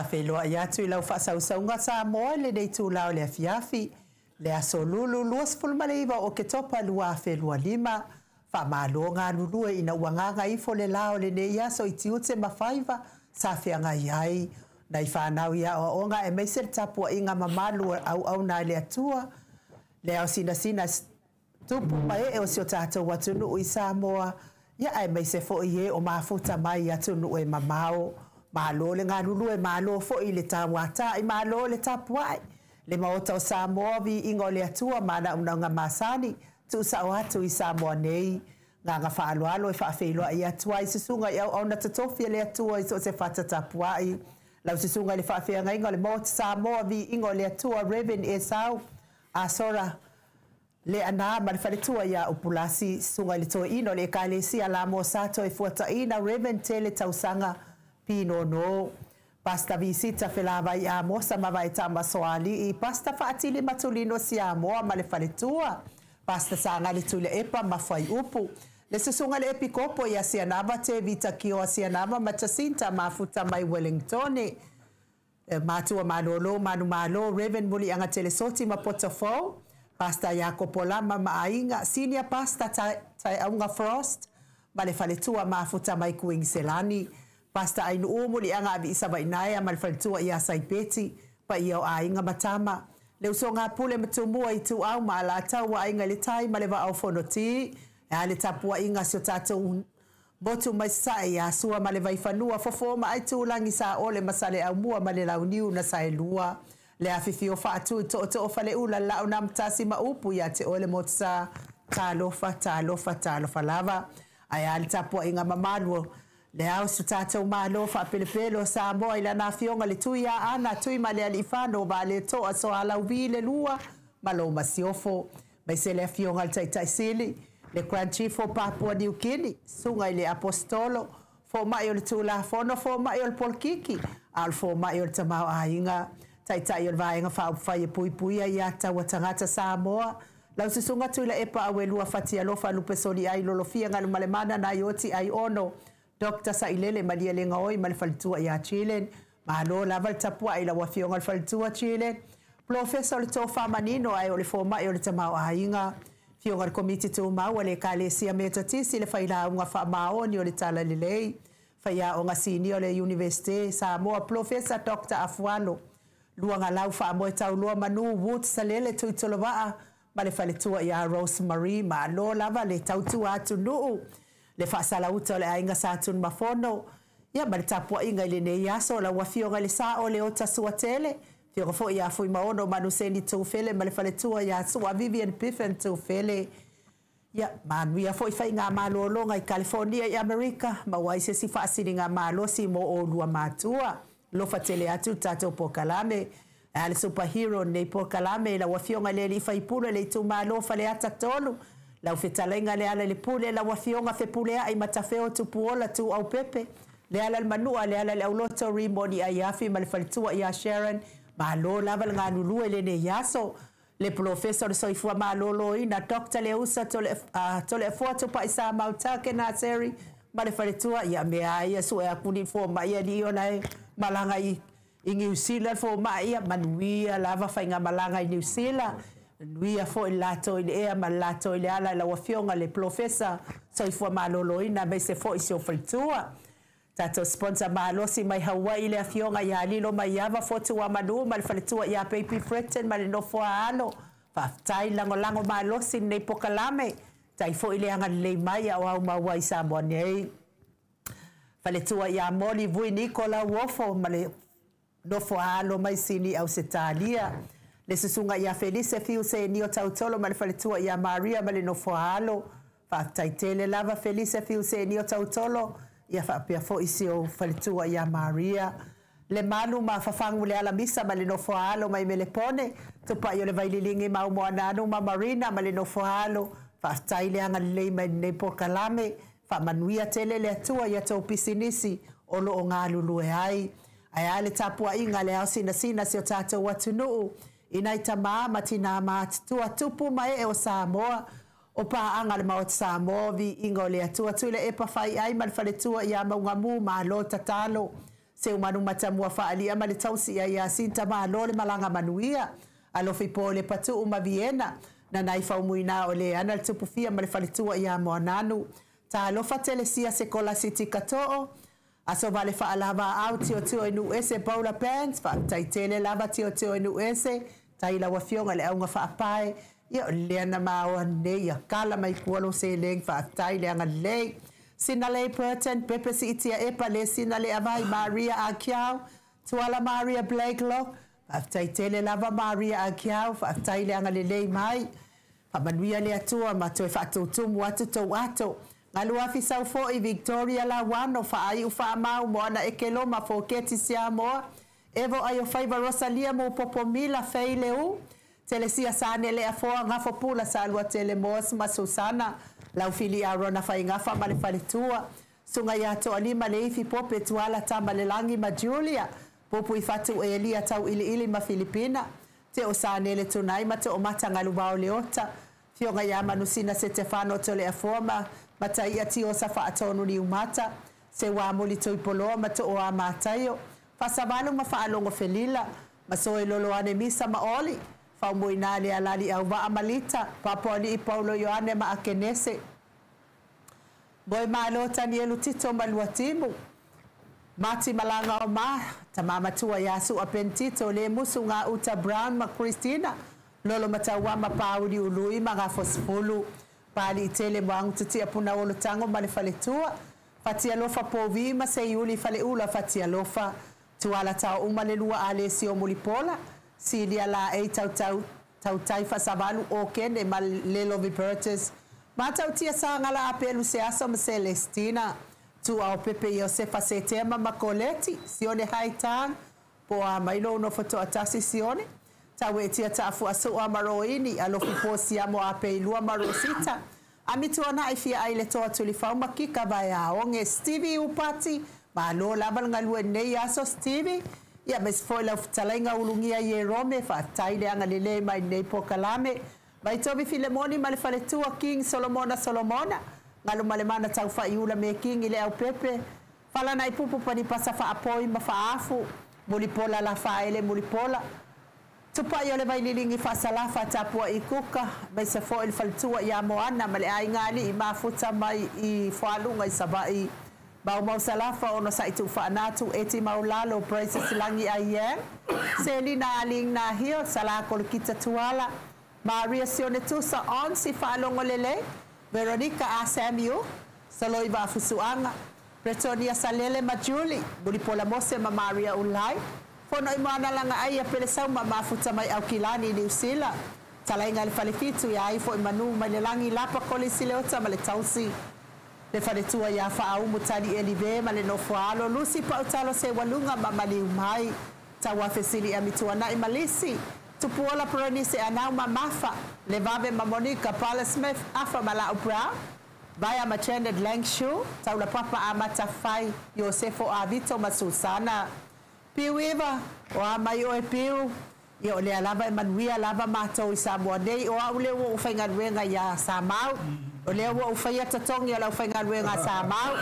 Faafeiloai atu i lau faasausauga Samoa i lenei itula o le afiafi, le Aso Lulu 29 o Oketopa 2025. Faamalo galulue ina ua gagaifo le la o lenei aso i tiute ma faiva sa feagai ai nai fanau i aoaoga aemaise le tapuaiga mamalu auauna a le Atua, le ao sinasina tupu ma ee o si o tatou atunuu i Samoa, ia aemaise foi e o mafuta mai i atunuu e mamao. Malo le galulue, malo foi le tauata'i, malo le tapuai. Le Maota o Samoa, viiga o le Atua ma ana auaunaga masani, tuusao atu i Samoa nei. Agaga faaaloalo e faafeiloai atu ai i susuga i auauna totofi a le Atua i so o se fata tapuai. Lau susuga i le faafeagaiga o le Maota Samoa, viiga o le Atua, Rev. Esau Asora Leaana ma le faletua ia Upulasi, susuga i le toeaina o le Ekalesia Lamo Sa Toefuataiina, Rev. Tele Tausaga Pinono, Pastor Visita Felavai Amosa ma Vaetama Soalii, Pastor Faatili Matulino Siamoa ma le faletua, Pastor Sagali Tuilaepa ma Fuaiupu, le susuga i le Epikopo ia Sianava Tevita Kioa Sianava ma Jacinta Mafuta mai Wellingtone, Matua Malolo Manumalo, Rev. Muliaga Telesoti ma Potofou, Pastor Iakopo Lama ma Aiga, Senior Pastor Taeauga Frost ma le faletua Mafuta mai Kuiniselani, Pastor Ainuu Muliaga Aviisa Vainaea ma le faletua ia Saipeti, paia o aiga ma tama, le usoga a Pule ma Tumua, Ituau ma Alataua, Aiga i le Tai ma le Vaa o Fonoti. E a le tapuaiga a si o tatou motu mai Sasae ia Sua ma le Vaifanua, Fofo ma Aitulagi, Saole ma Saleaaumua ma le Launiu na Saelua, le afifio Faatui, Tootoo o Faleula, le Laau na Amotasi ma upu ia te oe le Motusa. Talofa, talofa, talofa lava. Ae a le tapuaiga mamalu le ao si o tatou Malo faapelepele o Samoa i lana afioga le Tuiaana Tuimalealiifano Vaaletoa Soalauvi le Lua ma lou Masiofo, aemaise le afioga i le Taitai Sili, le Grand Chief o Papua New Guinea, susuga i le Aposetolo, fomai o le Tulafono, fomai o le polokiki, a o le fomai o le tamaoaiga, Taitai o le Vaega Faaupufai e Puipuia ia Taua Tagata Samoa, lau Susuga Tuilaepa Auelua Fatialofa Lupesoliai Lolofia Galumalemana Naioti Aiono Dr. Sailele Malielegaoi ma le faletua ia Chilen. Malo lava le tapuai i lau afioga i le faletua Chilen. Polofesa o le Tofa Manino ae o le fomai o le tamaoaiga. Afioga i le Komiti Tumau a le Ekalesia Metotisi, le Failauga Faamaoni o le Talalelei, Faiaoga Sinia o le Iunivesite Samoa, Polofesa Dr. Afualo Luagalau Faamoe Taulua Manu Woods Salele Tuitolovaa ma le faletua ia Rose Marie. Malo lava le tautua atunuu, le faasalauta o le aiga Sa Tunumafono, ia ma le tapuaiga i lenei aso lau afioga i le Sao Leota Suatele, afioga foi ia Fuimaono Manuseni Tufele ma le faletua ia Sua Vivian Biffen Tufele. Ia manuia foi faigamalologa i California i Amerika, maua ai se isi faasiligamalosi mo oulua matua. Alofa tele atu le tatou polokalame. Ae a le superhero o lenei polokalame i lau Afioga i le Alii Faipule o le itumalo Faleata 3, lau fetalaiga Lealailepule, lau Afioga Fepuleai Matafeo Tupuola Tuuaupepe, Lealailemanua, Lealaileauloto Rimoni Aiafi ma le faletua ia Sharon. Malo lava le galulue i lenei aso. Le Polofesa o le Soifua Maloloina, Doctor Leusa Toleafoa Tupaisamau Take Naseri ma le faletua, ia mea ia sue aku ni fomai alii ona e malaga i Niu Sila le fomai, ia manuia lava faigamalaga i Niu Sila, manuia foi le latou i le ea ma le latou i le ala i lau afioga le Polofesa Soifua Maloloina aemaise foi si ou faletua. Tatou sponsor malosi mai Hawaii le afioga ia Lilo Maiava Fotuamanu ma le faletua ia Baby Fretton ma le nofo a alo. Faafetai lagolago malosi lenei pokalame. Tai foi le agalelei mai a o au maua i Samoa nei. Faletua ia Moli Vui Nikola Uofo ma le nofo a alo mai Sini Ausetalia. Le susuga ia Felise Fiuse Nio Tautolo ma le faletua ia Maria ma le nofo a alo. Faafetai tele lava Felise Fiuse Nio Tautolo, ia faapea foi si ou faletua ia Maria. Le malu ma fafagu le alamisa ma le nofo a alo mai Melepone, tupai o le Vaililigi ma Umoananu ma Marina ma le nofo a alo. Faafetai le agalelei mai lenei polokalame. Faamanuia tele le Atua i a tou pisinisi o lo o galulue ai. Ae a le tapuaiga le ao sinasina si o tatou atunuu i nai tamā ma tinā matutua, tupu ma ee o Samoa, o paaga a le Maota Samoa, viiga o le Atua. Tuilaepa Faiai ma le faletua ia Maugamu, malo tatalo. Seumanu Matamua faaalia ma le tausi ia Iasinta malo le malaga manuia. Alofi po le Patu'u ma Viena na nai faumuina o le ana le tupufia ma le faletua ia Moananu. Talofa Telesia Sekola Siti Kato'o aso vale faalava au tio i Nu'u Ese Paula Pants faafetai lava tio i Nu'u Ese tai lau afioga le auga faapae ia o lea na maoa nei ia kala mai pua lo seleng faafetai le agalelei. Sinalei Burton Pepe Siitia Epa le sina le avai Maria Akiau Tuala Maria Blakelock faafetai tele lava Maria Akiau faafetai le agalelei mai. Faamanuia le Atua ma toe faatutumu atu tou ato. Galu afi sau foi Victoria Lawano faaiu faamau mo ana ekeloma foketi Siamoa Evo ai o faiva Rosalia mo Popomila Feileu Telesia Sane le afoa ngafo pula sa lua tele Moas ma Susana Laufili Arona faigafa ma le faletua Suga ia Toalima le ifi Pope Tuala Tama le Lagi ma Julia Pupu i fatu Elia tau iliili ma Filipina Te o Sanele Tunai ma te o mata galuvao le ota Fioga ia Manusina Setefano Tole afoa ma Mataia Tiosa faatonu niumata Se wā moli tuipoloa ma to o a mātaio Fasavalu ma faalogo felila ma soe lolo ane misa ma oli Faumoina le alali au waa malita Papoali'i Paulo Ioane ma Akenese Moe malo Tanielu Tito ma Luatimu Mati Malanga o ma Tamamatua ia Sua Pentito le musu ngā uta Brown ma Christina Lolo mataua ma Pauli ului ma ngā fosifulu Pali i tele mo angu tutia puna olo tango ma le faletua Fatialofa Povi ma Seiuli faleula Fatialofa Tuala tau uma le lua ale si o mulipola Silia la e tau tau tautai fasavalu o kene ma lelo Vipertus Matautia sangala apelu se aso ma Celestina Tu au pepe Iosefa Setema ma Coleti Sione Haitang Po a mailo no foto atasi Sione Tau e tia taafu asoa maroini alofi po siamo a peilua marosita Amituana i fia ai le toa tulifau makika vai a onge Stevie Upati malo lava le galue nei aso Stevie ia ma se foi lau fetalaiga ulugia i e Rome faafetai le agalelei mai nei pokalame Vaitovi Filemoni ma le faletua King Solomona Solomona galu ma le mana taufaiula me King i le aupepe falana i pupu panipasa faapoi ma faafu mulipola la faaele mulipola Tupai o le vaililigi faasalafa tapua i kuka mai se foi le faletua ia Moana ma le aiga alii mafuta mai i fualuga i Savaii Maumau Salafa ono sa itu whaanatu eti maulalo Princess Langi Ayen Selina Aling Nahio Salako Kita Tuala Maria Sione Tusa Onsi Whaalongo Lele Veronica A. Samuel Saloi Vafusuanga Bretonia Salele ma Julie Mulipola Mose ma Maria Ulai Fono i moana langa ai a pele sau ma mafuta mai Aukilani New Zealand Talainga le falefitu ia ai fo i manu mai le langi lapa kolisi le ota ma le tausi Le faletua ia faaumu tali elive ma le nofoalo Lusi pautalo se walunga ma maliu mai Taua fesili amituana'i malisi Tupuola Perenise anau ma Mafa Le vave ma Monica Paula Smith Afa Malau Brown Vaia ma Janet Langshu Taula papa a Matafai Iosefo Avito ma Susana Piu Eva o a mai oe piu ia o lea lava e manuia lava matou i Samoa nei o au lea ua ou faigaluega iā Samau o lea ua ou faia totogi o lau faigaluega a Samau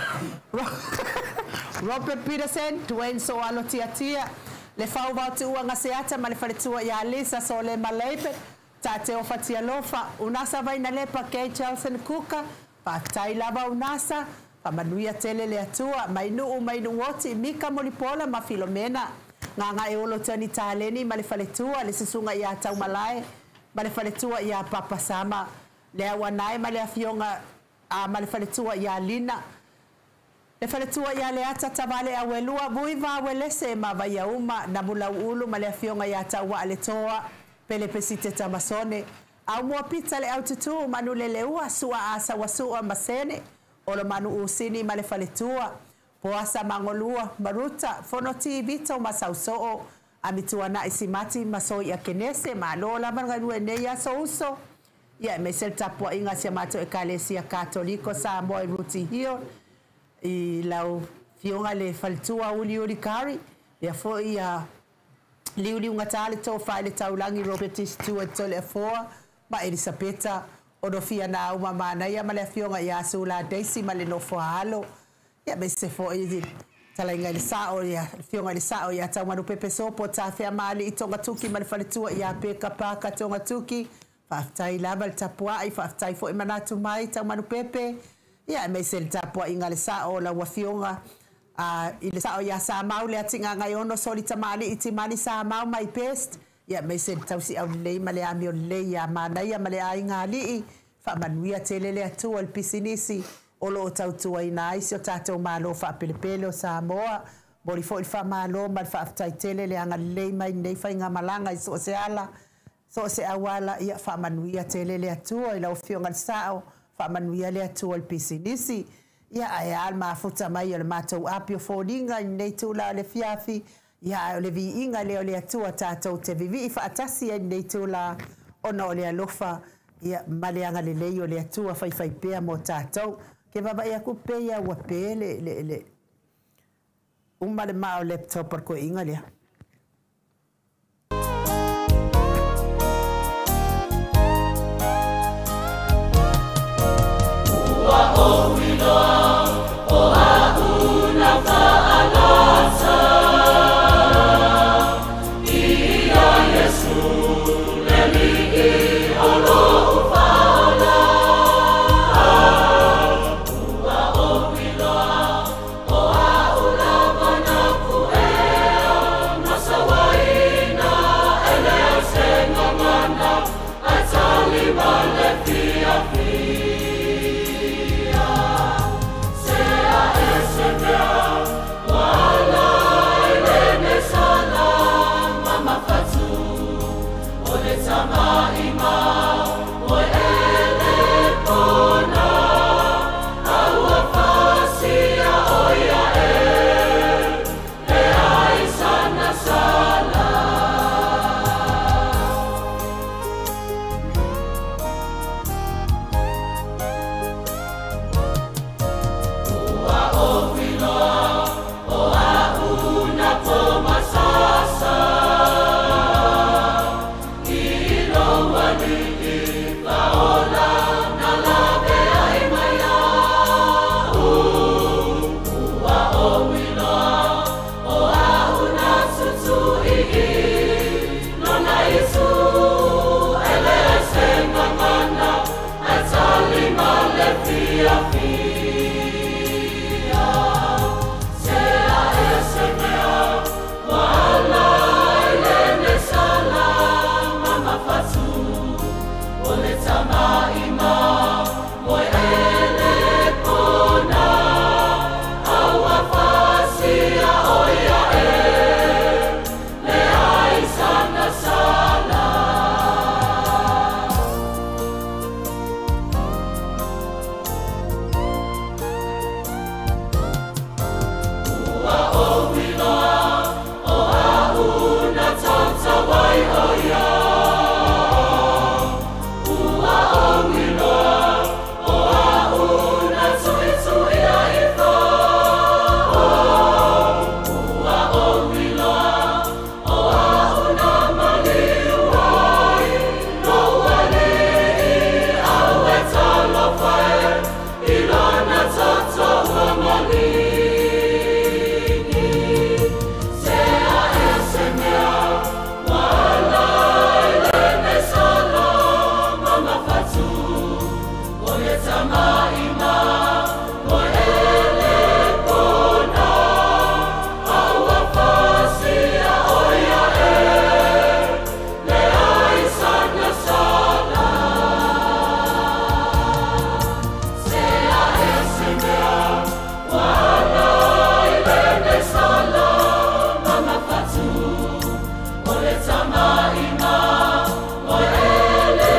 Robert Peterson Dwayne Soalo Tiatia le fauvao tuua gaseata ma le faletua iā Lisa Sole Maleipe Tateo Fatialofa Unasa Vainalepa Kay Chelson Kuka faafetai lava Unasa faamanuia tele le Atua mai nuu mai nuuoti Mika Molipola ma Filomena Gaga e olo tani taleni ma le faletua le susuga iā Taumalae ma le faletua iā Papa Sama le auanae ma le afioga a ma le faletua iā Lina le faletua iā Leata Tavale auelua Muiva Uelese ma Vaiauma Namulauulu ma le afioga iā Tauaa le Toa Pele Pesite Tamasone Aumua Pita le aututu Manuleleua Sua a Sauasua ma Sene Olo manu usini ma le faletua Poasa Mangolua Maruta Fonoti Vito ma Sausoo Amituana'i Simati ma Soi Akenese malo lava le galue nei aso uso ia e maise le tapuaiga sia matou ekalesia Katoliko Samoa i Ruti Hill i lau fioga le faletua uliuli kari ia foi ia liuliugatā le tofa i le taulagi Robert Stewart Toleafoa ma Elisapeta Onofia na uma manaia ma le afioga ia Sula Daisy ma le nofoa alo ia me se foi Talaiga i le Sao ia le Afioga i le Sao ia Taumanupepe Sopo Tafeamaalii Togatuki ma le faletua ia Peka Paka Togatuki. Faafetai lava le tapuai, faafetai foi manatu mai Taumanupepe, ia aemaise le tapuaiga a le Sao o lau Afioga i le Sao ia Samau Leatigaagaiono Soli Tamalii Timani Samau my best, ia aemaise le tausiau lelei ma le amio lelei ia Manaia ma le aiga alii. Faamanuia tele le Atua i le pisinisi o lo o tautuaina ai si o tatou Malo faapelepele o Samoa. Momoli foi le faamalo ma le faafetai tele le agalelei mai i lenei faigamalaga i so o se ala, so o se auala. Ia faamanuia tele le Atua i lau Afioga i le Sao, faamanuia le Atua i le pisinisi. Ia, ae a le mafuta mai o le matou api o foliga i lenei itula o le afiafi. Ia, ae o le viiga lea o le Atua tatou te vivii faatasi ai i lenei itula ona o le alofa, ia, ma le agalelei o le Atua faifaipea mo tatou. Ke vaavaai aku pei lava ua pe le, le, le uma le maa o laptop a le koeina lea. Ua ou iloa o a'u na faalasa ia Iesu le Alii o lo'u faaola. Ua ou iloa o a'u lava na ku'ea ma sauaina e leai se gagana ae tali ma le fiafia. Se a e se mea ua ala ai lenei sala ma mafatu o le tamaʻima moeele pona a ua fasia o ia e leai sana sala. Ua ou iloa o a'u na pomasasa i lou alii faaola na laveai mai a'u. Ua ou iloa o a'u na tutui'i lona Iesu e leai se gagana ae tali ma le fiafia. Se a e se mea ua ala ai lenei sala ma mafatu o le tamaʻima moeele pona a ua fasia o ia e leai sana sala. Ua ou iloa o a'u na tautau ai o ia. Ua ou iloa o a'u na tuituia ifo. Ua ou iloa o a'u na maliu ai lou alii au e talofa e i lona toto ua maligi. Se a e se mea ua ala ai lenei sala ma mafatu o le tamaʻima moeele pona a ua fasia o ia e leai sana sala. Se a e se mea ua ala ai lenei sala ma mafatu o le tamaʻima moeele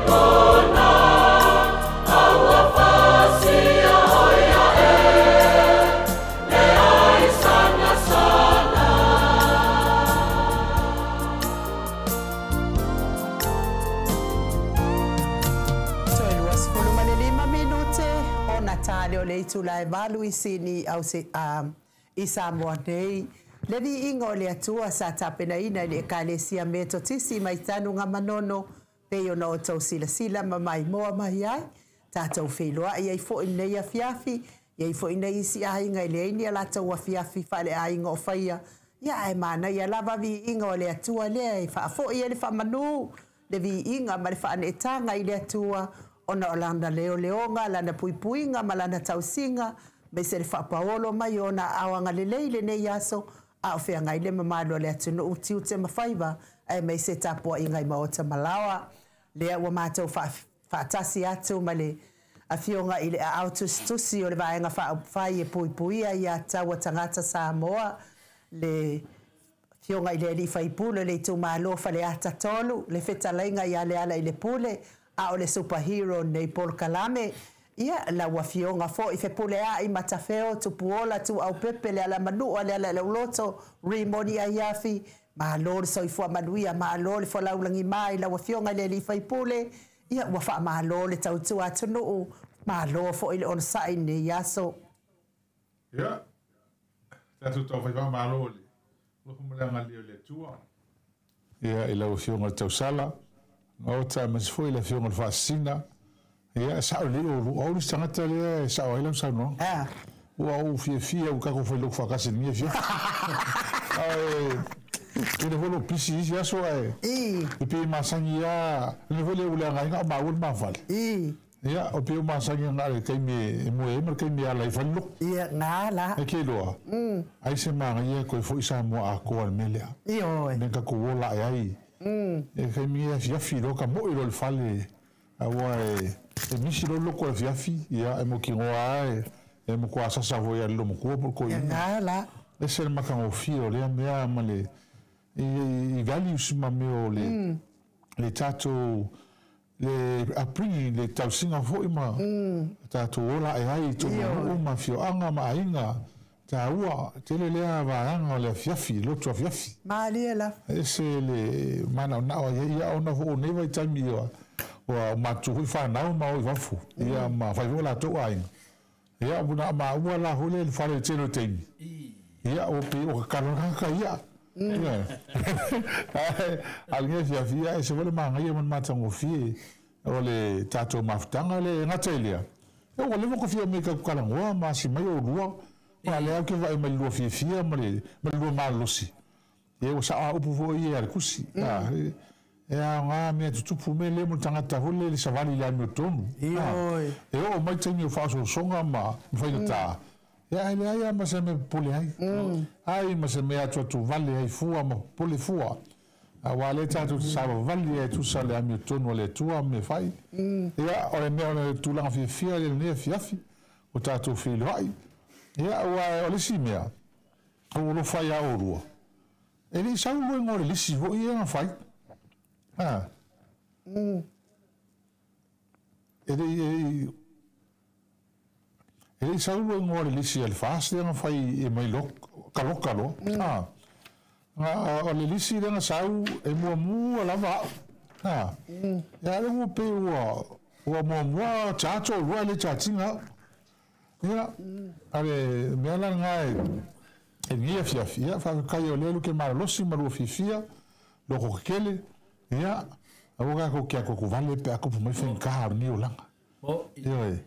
pona a ua fasia o ia e leai sana sala. Toe 25 minute ona tale o le itula e 8 i Sini au se, i Samoa nei. Le viiga o le Atua sa tapenaina i le Ekalesia Metotisi mai Tanuga Manono pei ona outou silasila ma maimoa mai ai. Tatou feiloai ai foi i lenei afiafi. I ai foi nai isi aiga e leai ni a latou afiafi faaleaiga o faia, ia ae manaia lava viiga o le Atua lea e faafoi ai le faamanu, le viiga ma le faaneetaga i le Atua ona o Lana leoleoga, Lana puipuiga ma Lana tausiga, aemaise le faapaolo mai o Ona aao agalelei i lenei aso, a o feagai le mamalu o le atunuu, tiute ma faiva, aemaise tapuaiga i maota ma laoa. Lea ua matou faatasi atu ma le Afioga i le Aao Tusitusi o le Vaega Faaupufai e Puipuia Aiatatau a Tagata Samoa, le Afioga i le Alii Faipule o le Itumalo Faleata 3, le Fetalaiga ia Lealailepule, a o le Super Hero o lenei polokalame. Ia, lau Afioga foi Fepuleai Matafeo Tupuola Tuuaupepe Lealamanua Lealaiauloto Rimoni Aiafi, malo le soifua manuia, malo le folau lagima i lau Afioga i le Alii Faipule. Ia, ua faamalo le tautua atunuu, malo foi le onosai i lenei aso. Ia, tatou taufai faamalo i le alofa ma le agalelei o le Atua. Ia, i lau Afioga i le Tausala, Maota aemaise foi le Afioga i le Faasisina. Ia, e sao lelei oulua, o au le isi tagata lea e sao ai lau saunoaga. Ua ou fiafia ua tatou fai lotu faatasi i lenei afiafi. Ae tele foi lou pisi i isi aso ae e pei e masani lava, le mea foi lea ua leaga ai na o maua le ma fale. Ia, o pei ua masani na o le taimi e moe ai ma le taimi e ala ai e fai le lotu. Ia, na la. E te iloa, ai se manaia e toe foi Samoa atoa i le mea lea. Ioe. Mea na tatou ola ae ai. E taimi e afiafi loa, tamoe loa i le fale, aua e misi loa le lotu afiafi, ia, e mautinoa lava e matua sasa foi ia le loomatua po o le toeaina. Ia, na la. E ese le matagofie o lea mea ma le i values ma mea o le tatou le upbringing, le tausiga foi ma tatou ola ae ai i totonu o nuu ma afioaga ma aiga. Taua tele lea vaega o le afiafi, lotu afiafi. Malie lava. E ese le manaonao ai ai, ia ona foi o nei vaitaimi ua matutu foi fanau ma o i fafo, ia ma fai foi o latou aiga. Ia ua na maua la foi lea i le fale i le tele o taimi. Ia ua pei ua tatalo le tagata ia. Ae a o lenei afiafi, ia e ese foi le manaia ma le matagofie o le tatou mafutaga lea. E gata i lea, ia ua leva ona fia omai tatou talanoa ma asi mai oulua, a o lea ou te vaai mai i le lua fiafia ma le lua malolosi. Ia ua sao lava upu foi ia a le Tusi, e aoga mea tutupu mea lea mo le tagata foi lea i le savali i le amiotonu. E oo mai taimi o faaosoosoga ma faigata, ia ae leai lava ma se mea e popole ai. Ai ma se mea atuatuvale ai fua ma popole fua. Aua o lea tatou te savavali ai e tusa le amiotonu a le Atua ma mea fai. Ia, o le mea o le tulaga fiafia lea i lenei afiafi, ua tatou feiloai. Ia, aua o le isi mea, Ou alofa ia oulua, e le i sau luega o le lisi foi ia na fai. A. E le i, e le i sau luega o le lisi a le FAST lea na fai e mai loka loka loa. A. Na, o le lisi lea na sau e muamua lava au. A. Ia lea ua pei ua, ua muamua charge oulua ae le charge ina au. Ia, a le mea la lena e lenei afiafi, ia, faafetai o lea lu ke malolosi ma lua fiafia, loko kekele, ia, aua kākou ke atuatuvale pe a tupu mai faigata o lenei olaga. Ioe,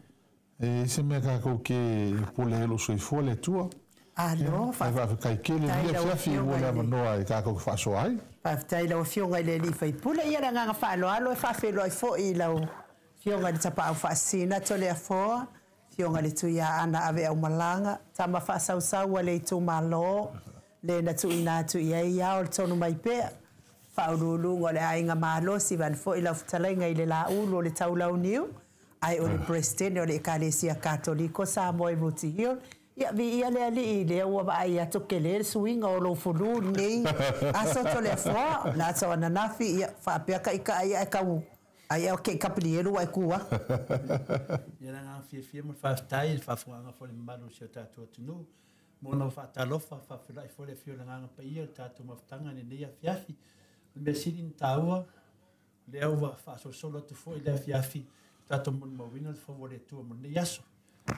e i ai se mea kākou ke pule ai o lo o soifua le Atua. Alo, Ia, ae faafetai tele i lenei faafetai lau afiafi ua Afioga le i le. avanoa e kākou ke faasoa ai. Faafetai i lau Afioga i le Alii Faipule. Ia, le agaga faaaloalo e faafeiloai foi i lau Afioga i le Tapaau Faasisina Toleafoa, Afioga i le Tuiaana Aveaumalaga, tama faasausau a le itumalo, le na tuuina atu i ai ao le tonu mai pea, Faauluuluga o le Aiga Malosi, vaeane foi lau fetalaiga i le Laulu o le Taulauniu, ae o le Peresetene o le Ekalesia Katoliko Samoa i Rooty Hill. Ia, viia le Alii, lea ua vaai atu tele le suiga o lou fulu i lenei aso Toleafoa, le aso ananafi, ia faapea taitai ae tau Ai au kei Kapilielu ua e ku aku. Ia le agaga fiafia ma le faafetai i le faafofogaaga foi a le mamalu o si o tatou atunuu. Mo ona faatalofa, faafeiloai foi le afio o le Agaga Paia i le tatou mafutaga i lenei afiafi. O le mea sili ona taua, o lea ua faasolosolo atu foi le afiafi, ua tatou molimauina le fau o le Atua mo lenei aso.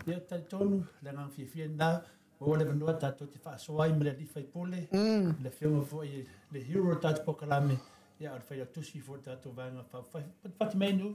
Ia, talitonu, le agaga fiafia lena, maua le avanoa tatou te faasoa ai ma le Alii Faipule, le Afioga foi i le hero o le tatou polokalame. Ia, o le failautusi foi o le tatou Vaega Faaupufai. Fatimenu.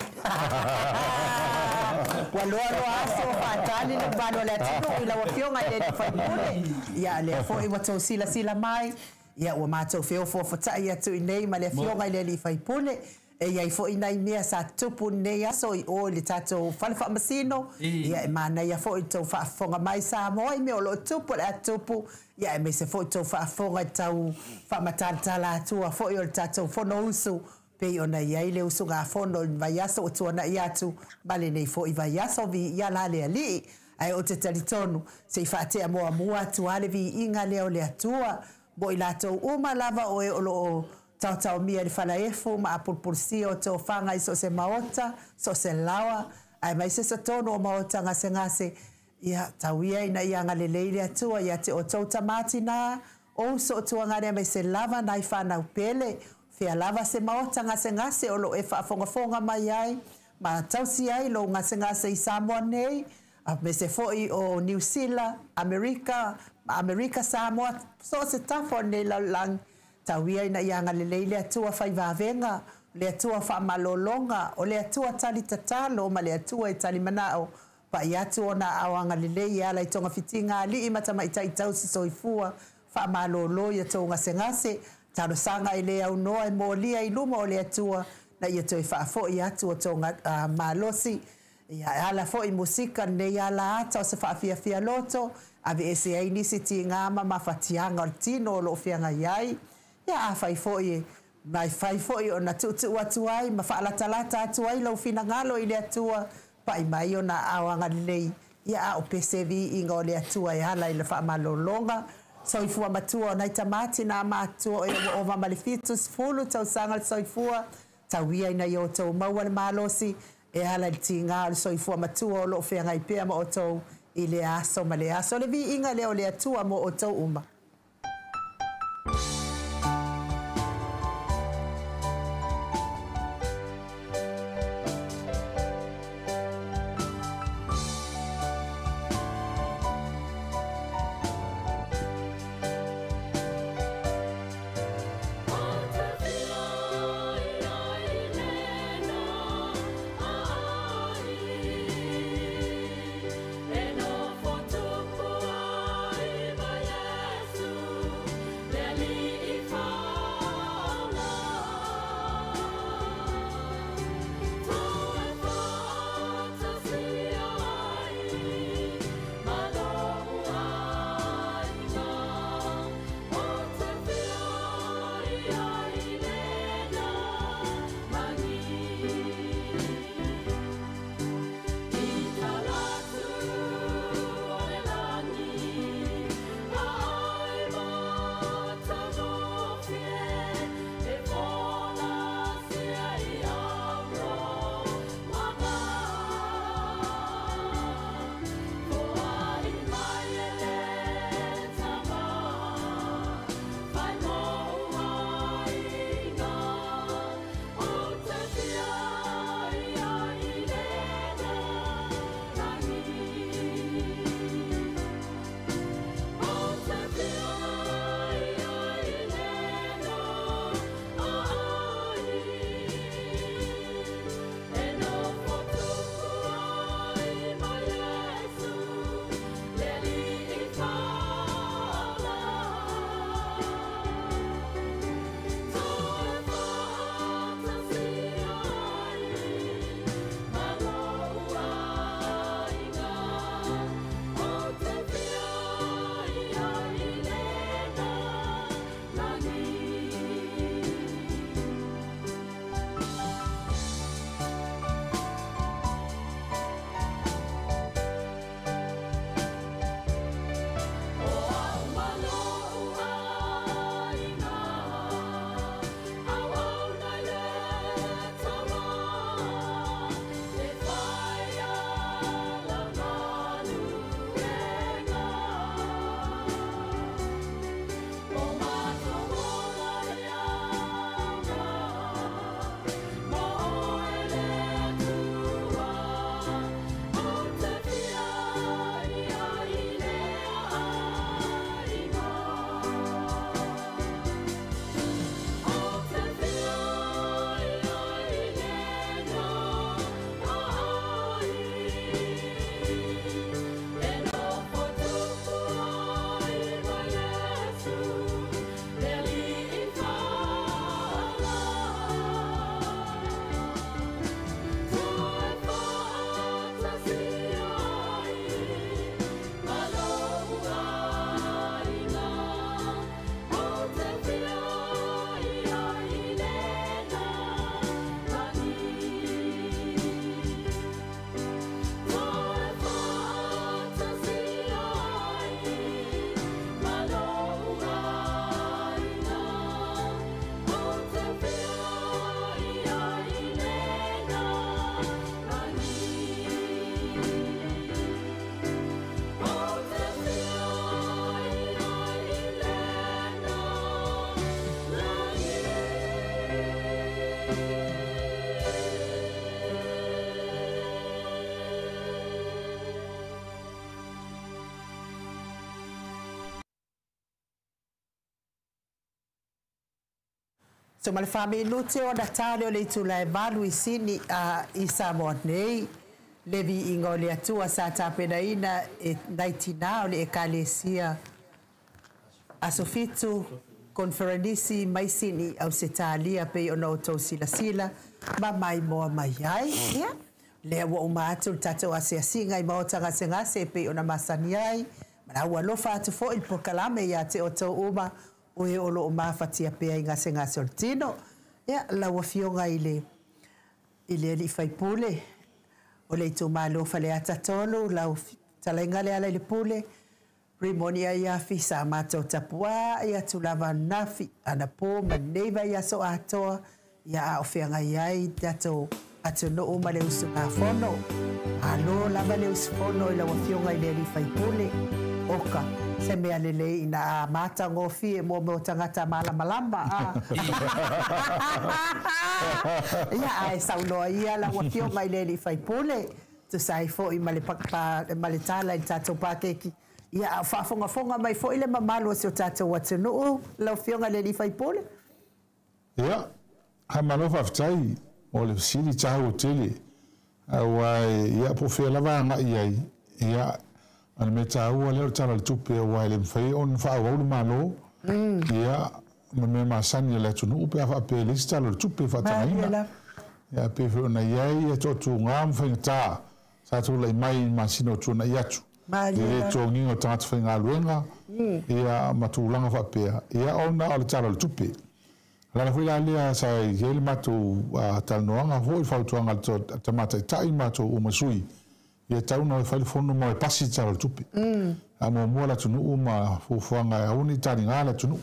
Ua loa loa aso o faatali le mamalu o le atunuu i lau Afioga i le alii faipule. Ia, lea foi ua tou silasila mai, ia ua matou feofoofotai atu i inei ma le Afioga i le alii faipule. E i ai foi nai mea sa tutupu i lenei aso i o i le tatou fale faamasino, ia e manaia foi le tou faafofoga mai Samoa i mea o lo o tupu o le a tupu, ia aemaise foi le tou faafofoga i le tau faamatalatala atua foi o le tatou Fonousu pei ona i ai le usugafono i le vaiaso ua tuanai atu ma lenei foi vaiaso. Viia la le Alii. Ae ou te talitonu, se i faatea muamua atu lava le viiga lea o le Atua mo i latou uma lava o e o lo o taotaomia i le falaefu ma apulupulusia o tofaga i so o se maota, so o se laoa, aemaise totonu o maota gasegase, ia, tau ia ina ia agalelei le Atua ia te outou tama tina, o uso o tuagane aemaise lava nai fanau pele, fea lava se maota gasegase o lo o e faafogafoga mai ai ma tausi ai lou gasegase i Samoa nei, aemaise foi o Niu Sila, Amerika, Amerika Samoa, so o se tafa o lenei lalolagi, tau ia ina ia agalelei le Atua fai vavega, le Atua faamalologa, o le Atua tali tatalo ma le Atua e tali manao, pai atu ona aao agalelei e ala i togafitiga a alii ma tamaitai tausi soifua, faamalolo i a outou gasegase, talosaga e le aunoa e molia i luma o le Atua, na ia toe faafoi atu o outou malosi. Ia, e ala foi i musika lenei ala ata o se faafiafia loto, aveese ai nisi tiga ma mafatiaga o le tino o lo o feagai ai. Ia, afai foi e mafai foi ona tuutuu atu ai ma faalatalata atu ai lou finagalo i le Atua, pai mai ona aao agalelei, ia a o pese viiga o le Atua e ala i le faamalologa. Soifua matua o nai tama tina matutua o e ua ova ma le 70 tausaga le soifua, tau ia ina ia outou maua le malosi e ala i le tiga o le soifua matua o lo o feagai pea ma outou i lea aso ma lea aso. O le viiga lea o le Atua mo outou uma. 7:04 ona tā lea o le itula e 8 i Sini i Samoa nei. Le viiga o le Atua sa tapenaina e nai tinā o le Ekalesia Aso Fitu Koneferenisi mai Sini Ausetalia pei ona outou silasila ma maimoa mai ai. Ia, lea ua uma atu le tatou asiasiga i maota gasegase e pei ona masani ai, ma la ua alofa atu foi le polokalame ia te outou uma o e o lo o mafatia pea i gasegase o le tino. Ia, lau Afioga i le i le alii faipule o le itumalo Faleata 3, lau fetalaiga Lealailepule, Rimoni Aiafi, sa matou tapuai atu lava ananafi, anapo ma lenei vaiaso atoa, ia a o feagai ai tatou atunuu ma le usugafono. Malo lava le usufono i lau Afioga i le alii faipule. Oka, se mea lelei ina a matagofie mo mea o tagata malamalama a. Ia, ae saunoa ia lau Afioga i le alii faipule, tusa ai foi ma le, ma le tala i le tatou pakeki. Ia, a o faafogafoga mai foi le mamalu o si o tatou atunuu, lau Afioga i le alii faipule. Ia, faamalo faafetai mo le fesili taua tele, aua ia po o fea lava agai i ai, ia, o le mea taua lea o le Tala o le Tupe, aua e le mafai ona faaauau le Malo, ia, ma mea masani a le atunuu pe a faapea e leai se Tala o le Tupe e faatagaina. Ia, e pei foi ona i ai toatuga ma faigata sa tulai mai i masina o tuanai atu, i le le totogiina o tagata faigaluega, ia, ma tulaga faapea, ia, ona o le Tala o le Tupe. O le ala foi la lea sa i ai le matou talanoaga foi, le fautuaga a le Tama Taitai ma matou uma sui, ia tau ona fai le fono ma e pasi le Tala o le Tupe. A muamua le atunuu ma fuafuaga e aua ne i taliga le atunuu.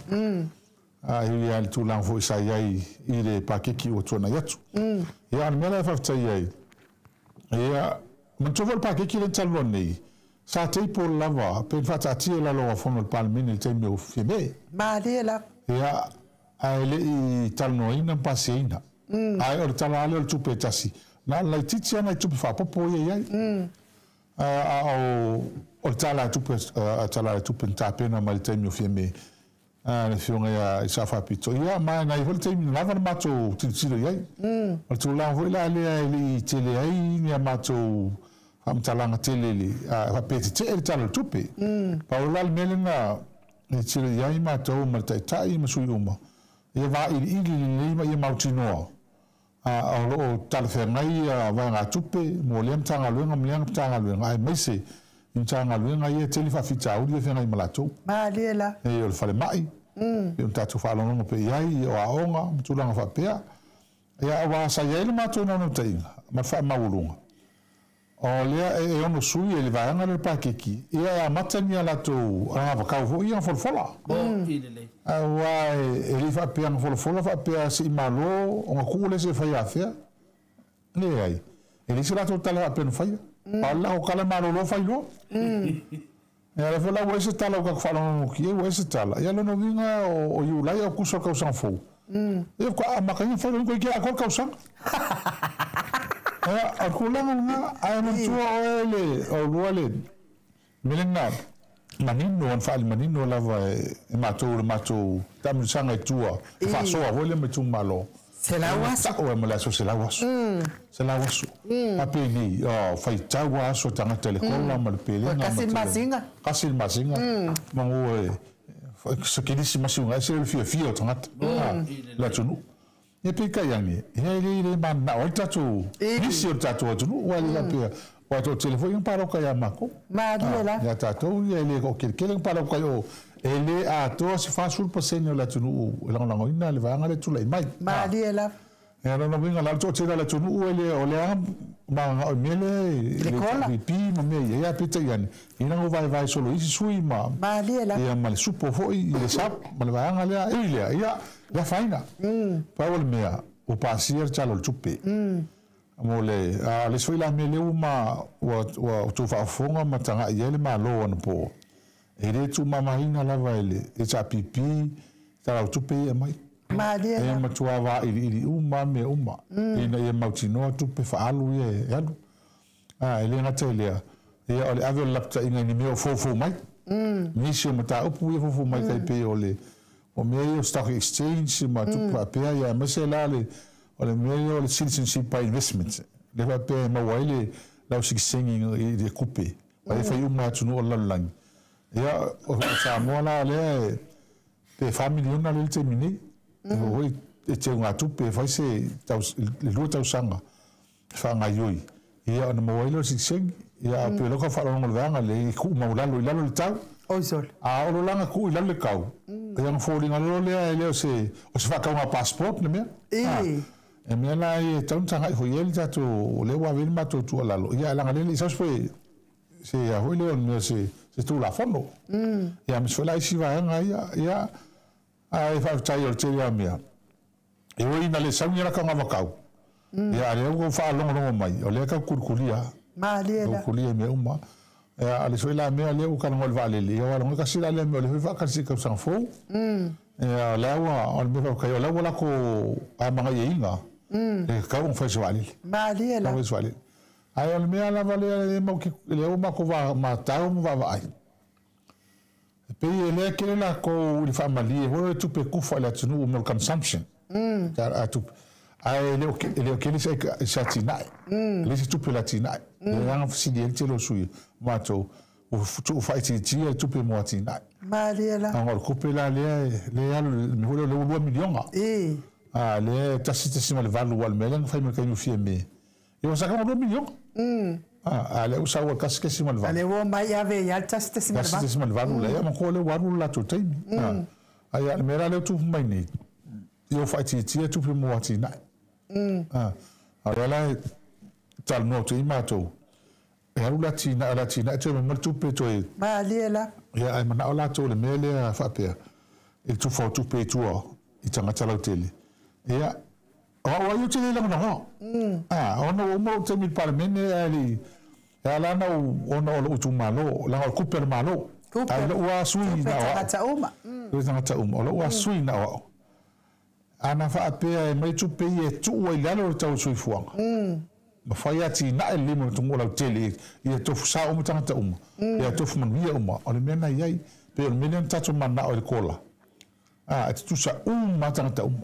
A e ui lava i le tulaga foi sa i ai i le pakeki ua tuanai atu. Ia, a o le mea la e faafetai ai, ia, manatua foi le pakeki lea na talanoa nei, sa table lava pe na faataatia i lalo o fono a le Palemene i le taimi o Fiame. Malie lava. Ia, ae le i talanoaina ma pasiaina. Ae o le tala lava lea o le tupe e tasi, na o le laitiiti lava nai tupe faaopoopo ia i ai. A o le tala a tupe, tala a tupe na tapena mai i le taimi o Fiame, le Afioga ia Isao Faapito, ia, ma na i ai foi le taimi na lava le matou tilotilo i ai. O le tulaga foi la lea e le i tele ai ni a matou faamatalaga tele i le faapea e tetee le Tala o le Tupe. Pau la le mea lena e tilo i ai matou ma le Taitai ma sui uma, ia vailiili lelei ma ia mautinoa o lo o talafeagai ia vaegatupe mo lea Matagaluega ma lea Matagaluega, aemaise i Matagaluega ia e tele faafitauli ia feagai ma latou. Malie la. E o le falemai, e ona tatou faalogologo pea i ai, o aoga ma tulaga faapea. Ia, aua sa i ai le matou naunautaiga ma le faamaualuga, o lea e ono sui e le vaega lea o le pakeki, ia e amata ni a latou agavakau foi ia folafola. Aua e le i faapea na folafola faapea se i malo ona tuu lea se i fai afea. Leai, e leai se latou tala faapea na faia. A o le lako tala malolo fai loa. Ia lea foi la ua ese tala ua tatou faalogologo atu i ai ua ese tala. Ia lona uiga o Iulai Aokuso o le tausaga fou. Ia faatoa amataina fai loa toeitiiti atoa le tausaga. Ia, o le tulaga lena, ae manatua oe le oulua le mea lena manino, ona faaali manino lava e matou le matou taamilosaga i tua, e faasoa foi lea ma itumalo. 100 aso. Tau ai ma le aso 100 aso. 100 aso. A penei, o faitau lava aso a tagata i le kola ma le pelega ma Tasi le masina. Tasi le masina. Manu e se kerisimasi uga ese o le fiafia o tagata le atunuu. Ia peitai ane, ia e le le mananao ai le tatou nisi o le tatou atunuu, aua e le faapea, aua e toatele foi na palota ia matou. Malie la. Ia tatou ia e le toateletele na palota i o, e le atoa se 40% o le atunuu e lagolagoina le vaega lea e tulai mai. Malie lava. Ia lona uiga la o le toatele o le atunuu e le o lea mananao i mea lea i Le kola. le HRPP ma mea ia, ia peitai ane, ina ua vaevae solo isi sui ma Malie lava. ia ma le supo foi i le SAP ma le vaega lea, e ui lea, ia, le afaina. Pau o le mea, ua pasia le Tala o le Tupe. Mo le, a o le isi foi la mea lea ua ma, ua, ua outou faafofoga ma tagai i ai le Malo anapo, e le tuumamaina lava e le HRPP Tala o Tupe ia e aumai. Malie E lava. matua vailiili uma mea uma, ina ia mautinoa tupe faaalu ia e alu. A, e le gata i lea, ia o le ave o le lapataiga i ni mea o foufou mai. Nisi o mataupu ia foufou mai tai pei o le O mea ia o stock exchange ma tupe faapea, ia aemaise la le o le mea lea o le citizenship by investment, lea faapea e maua ai le lau sitiseni i le kupe, aua e fai uma atunuu o le lalolagi. Ia, o Samoa la lea e pe $4 miliona lea i le taimi nei, e foi e teugatupe e fai se le 2 tausaga e faagaioi, ia ona maua ai lea o le sitiseni. Ia, a pei o lau faalogo i le vaega lea e tuu maualalo i lalo le tau. Oi sole. A o lo laga tuu i lalo le tau, ia ona foliga loa lea e le o se o se faatauga passport le mea. E mea la e tau na tagai foi i ai le tatou, lea ua ave ai le matou tuualalo, ia leaga lea e le i sau se se a foi lea o le mea se Tulafono. Ia aemaise foi la isi vaega ia, ia ae faafetai o le tele lava o mea. E ui ina le sau ni laka anavatau, ia a o lea ua faalogologo mai, o lea e tau kulikulia. Malie la. Kulikulia i mea uma. Ia a o le isi foi la mea lea ua talanoa i le vaalele, ia aua logo tasi la lea mea o lea foi e faatalisi i le tausaga fou. Ia o lea ua, o le mea faafetai, o lea ua latou amanaiaina e tatau ona fai se vaalele. Malie la. Fai se vaalele. Ae o le mea lava lea e mau lea ua matou matau ma vaavaai, e pei e le tele latou i le faamalie foi o le tupe tufa i le atunuu mo le consumption. A tupe. Ae e le o tele se atinae. E leai se tupe o le atinae. Le agaga fesili ai le tele o sui usufono matou, ua tuu faaitiitia le tupe mo atinae. Malie la. Ona o le tupe la lea e alu i le mea foi lea ua 2 miliona. A lea e 1.8 aua o le mea lea na fai mai i le taimi o Fiame. Ia ua saka 2 miliona. A lea ua sau ai 1.8. A lea ua omai ave i ai le 1.8. 1.8 lea, ia manatua lea ua alu le latou taimi. Ae o le mea la lea ua tupu mai nei, ia ua faaitiitia tupe mo atinae. A o lea la e talanoa atu ai matou, e alu le atinae, o le atinae toe aumai mai le tupe toe... Malie la. Ia, ae manao latou i le mea lea faapea, i le tufa o tupe i tua i tagata lautele. Ia, o au lava ia ou te le lagolagoa. Ona ua uma lou taimi i le Palemene ae le i... E ala ona ou, ona o lou itumalo, leaga o le tupe a le Malo. Ae lou lava sui Tupe na o au. tagata uma. Tupe tagata uma. O lou lava sui na o au. Ana faapea e aumai tupe ia e tuu ai i lalo le tau o le soifuaga, ma fai atinae lelei mo le atunuu lautele, ia tofu sao uma tagata uma, ia tofu manuia uma. O le mea na i ai, pei o le mea lea na tatou mananao ai i le kola. E tutusa uma lava tagata uma.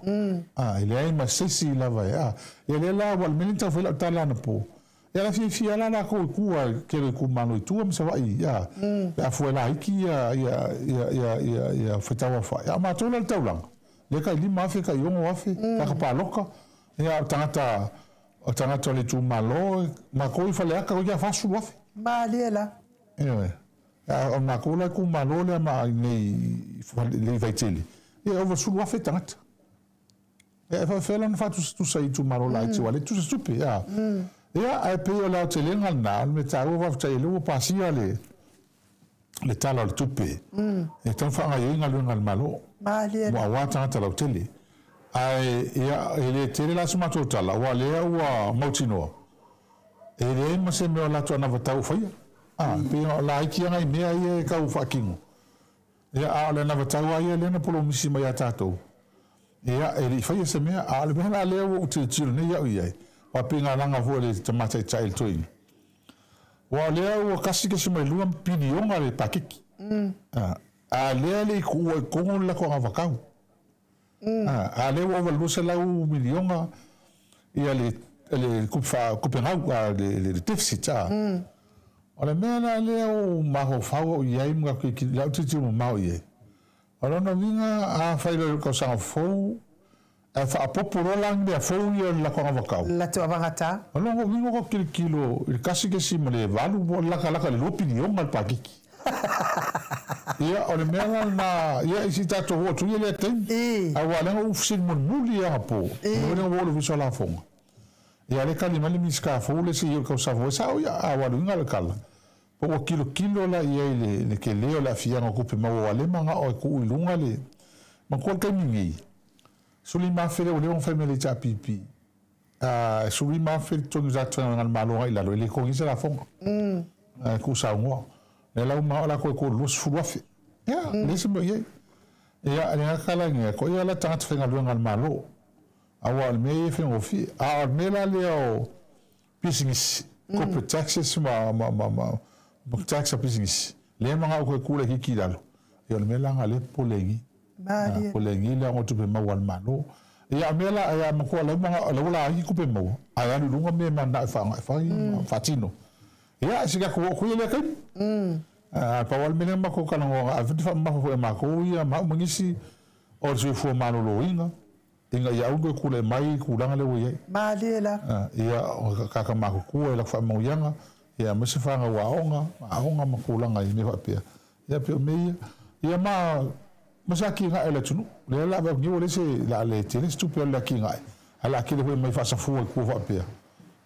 E leai ma se isi lava e, ia lea la, ua o le mea lea na tau fai lau tala anapo. Ia la fiafia la latou i tua, i le tele o itumalo i tua ma Savaii, ia, pe a fua e laiti ia, ia, ia, ia, ia, ia faitau aofai. A o matou la i le taulaga, lea tai 5,000, tai 6,000, tagata palota, ia, o tagata, o tagata o le itumalo, matou i Faleata, toeitiiti lava 40,000. Malie la. Ioe. A o matou la itumalo lea ma i inei i Vaitele, ia e ova i le 10,000 tagata. Ia e faapefea la ona faatusatusa i itumalo laiti aua o lea e tusa tupe, a. Ia, ae pei o le aotelega lena, o le mea taua faafetai o lea ua pasia le le Tala o le Tupe e tatau ona faagaoioi galuega a le Malo Malie mo la. aua tagata lautele. Ae, ia, e le tele la se matou tala, aua o lea ua mautinoa, e leai ma se mea o latou anavatau o faia. A, pei o laiti lava nai mea ia e tau faatino. Ia, a o le anavatau lava ia lea na polomisi mai ia tatou, ia, e le i faia se mea. A o le mea la lea ua ou tilotilo nei au i ai, aua pei na laga foi e le tama taitai le toeaina, aua o lea ua 1.2 piliona le paketi, a lea e le i tuua i totonu le latou anavatau. A lea ua ova i le 200 miliona ia le le tupe gau, le deficit. O le mea la lea ua ou mafaufau au i ai ma lau tilotilo mamao i ai, o lona uiga a fai loa i le tausaga fou, ae faaopoopo loa la ni mea fou ia i le latou anavatau. Le latou avagata. O lona uiga ua tilotilo i le 1.8 po o le latalata i le 2 piliona le paketi. Ia, o le mea la lena, ia, i si tatou oo atu ia lea taimi. Aua o lea na ou fesili mulimuli anapo, o lea na ou oo i le Ofisa o Lafoga. Ia, lea e tali mai le Minisita fou lea se i oo i le tausaga fou, e sao ia, a ua alu i le tala. Po ua tilotilo la i ai le tele o le aafiaga o tupe maua aua o lea e manao e tuu i luga le... Manatua le taimi nei, 15,000 lea ua leva ona fai mai e le HRPP, 15,000 le totogi o tagata faigaluega a le Malo agai i lalo, e le totogia se lafoga. Ae tuusaunoa. Lea la ua manao latou e tuu i le 20,000. Ia, leai se mea o i ai. Ia, le agaga la ina, ko ia la tagata faigaluega a le Malo. Aua o le mea ia e faigofie. A o le mea la lea o pisinisi, corporate taxes ma ma tax a pisinisi, lea e manao toe tuu laitiiti i lalo, ia o le mea la lena o lea e popole ai nei. O le ngile o tupe maua le Malo. Ia mea la ia makoa lau manga lau la ai kupe maua. Ai alu lunga me mana e whaanga e whai whatino. Ia sika ko ku ile kai. Pa wal mele mako kana ngo a viti fa mafo e mako ia ma mangisi o se fu malolo inga. Inga ia ungo kule mai kulanga le wei. Malie la. Ia kaka mako ku e la fa mauyanga. Ia mese whanga wa onga, aonga makulanga i me whapea. Ia peo me ia ma masaki nga ele tunu. Le la va ngi le se la le tele stupe la ki nga. Ala ki le mai fa fu ku whapea.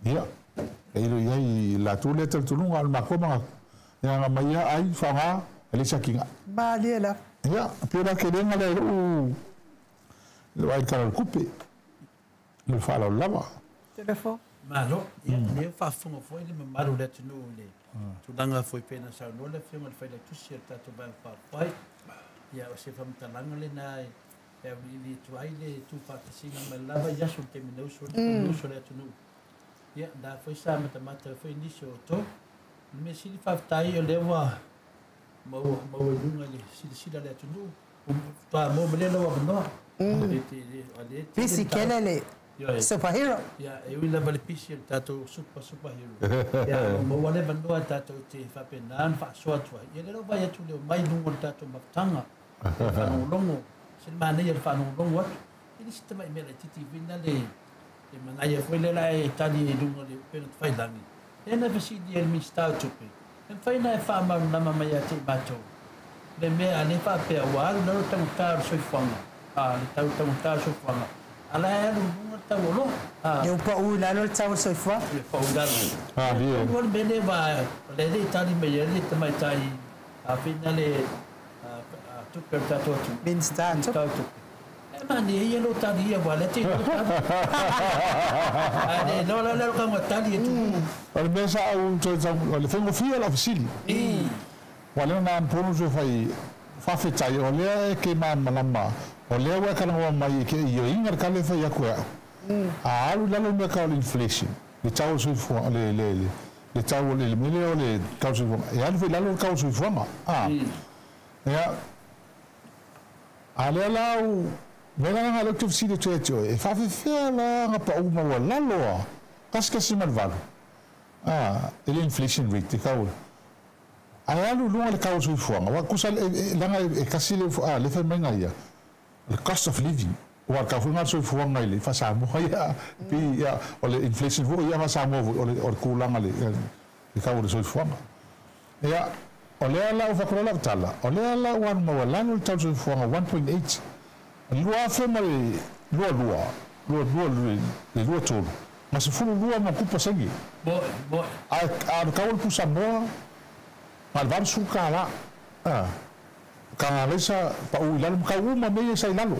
Ia e lo ia i la tu le tunu nga ma ko ma ia nga mai ai whanga le sa ki nga. Malie la. Ia peo la ke lenga le u le vai kala kupe. Le fa la lava. Telefon. Malo, ia le faafofoga foi le mamalu le atunuu i le tulaga foi pena saunoa le afioga i le failautusi o le tatou vaega faaupufai. Ia o se faamatalaga lena e auliili atu ai le tuufaatasiga mai lava i aso le taimi na uso le uso le atunuu. Ia la foi sa matamata foi nisi o outou. O le mea sili faafetai o lea ua maua i luga i le silasila le atunuu. Faatoa maua ma lea lau avanoa. Pisi kele le superhero. Ia, e ui lava le pisi o le tatou superhero. Ia, maua le vanoa tatou te faapena na faasoa atu ai. Ia le lau vai atu leo mai luga o le tatou mafutaga. Faalogologo, se le manaia le faalogologo atu. E le si tamai mea laitiiti vina le manaia foi le la e tali i luga o le upega tafailagi. E na fesili e le Minista o Tupe. E mafai na e faamalamalama mai ia te i matou. Le mea a le faapea ua alu lalo tagatā o le soifuaga. Le tau tagatā o le soifuaga. Ala e alu lunga le tau o loa. E upa ui lalo le tau o le soifuaga. E pa ui lalo. O le mea le wa le le tali mai e le tamaitai a whina le tupe o le tatou atu. Minista o Tupe. E mani e ia lo tali ia wa le te lo tali. A le no la la ka tali e tu. O le mea sa au toe tau o le whaingofia la fesili. Wa lea na anpono se whai whawhetai o lea e ke malama. O lea ua kana mai ke i inga le kale whai aku ea. A alu lalo mea ka o le inflation. Le tau o soifuaga, le tau o le mele o le tau soifuaga. E alu whai lalo le tau soifuaga. Ia, a lea lau, mea nga leo te fesili te ati oe, e whawhewhea la nga pa uma ua lalo a, kasi ma le valu. E le inflation rate, te kau. A alu lunga le tau soifuaga, wa kusa langa e kasi le whai mai nga ia. The cost of living. Ua ka fu nga soifuaga i le faasamoa ia pi ia o le inflation foi ia faasamoa foi o le kulaga le kau o le soifuaga. Ia o lea la ua fakola lau tala, o lea la ua alu maualalo le tau soifuaga 1.8. 2000 ma le 22, 22 le 23. Ma 12 ma kupa sengi. Bo. A le kau o le pusamoa, ma le 80 kālā. Ka ngā leisa pa ui lalo, ka uma mea sa i lalo.